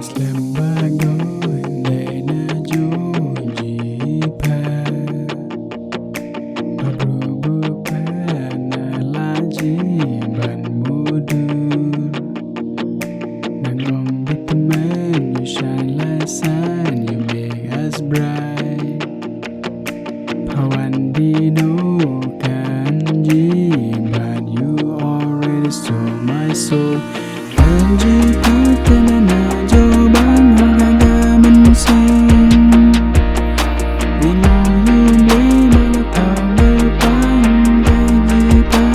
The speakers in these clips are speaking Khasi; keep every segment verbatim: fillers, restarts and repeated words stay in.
Slem ba ngoi dei na Joji pha. Ba bru bu pha na la ji ban mudur. Nang ong ba tymmen, you shine like sun, you make us bright. Pha wan dino kan ji, but you already stole my soul. Kan ji pha te na na jo bang ha ga ga mynsiem. Dino you me ba la thaw le pang dei ji pha.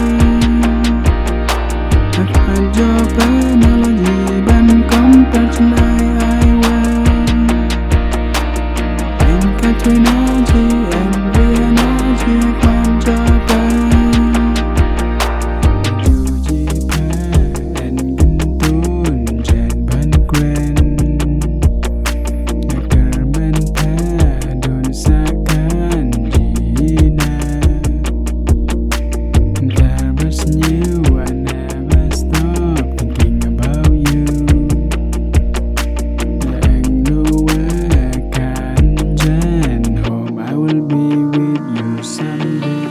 Pha jo pha na la ji ban kom pha chnai ai wa. Em ka tui na ji, em ri na ji, kwan jo pha. Ju ji pha, en kin tun jan ban kren. Nga kyrmen pha, dun sa kan ji na. Ntar ba sniew, I never stop thinking about you. Nang nu wa kan jan home, I will be with you someday.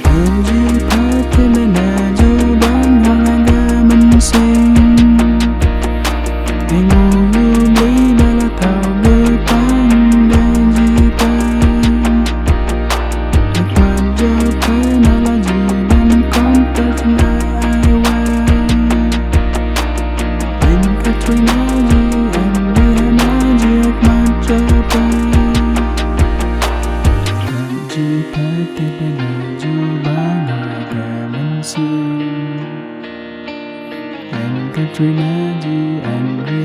Kan ji pha te na na jo bang ha ga ga mynsiem. Dei ngoi u blei ba la thaw le pang dei ji pha. Ek mat jo pha na la ji ban kom pha chnai ai wa. Em ka tui na ji, em ri na ji, ek mat jo pha. Kan ji pha te na na jo bang ha ga ga mynsiem. Em ka tui na ji, em ri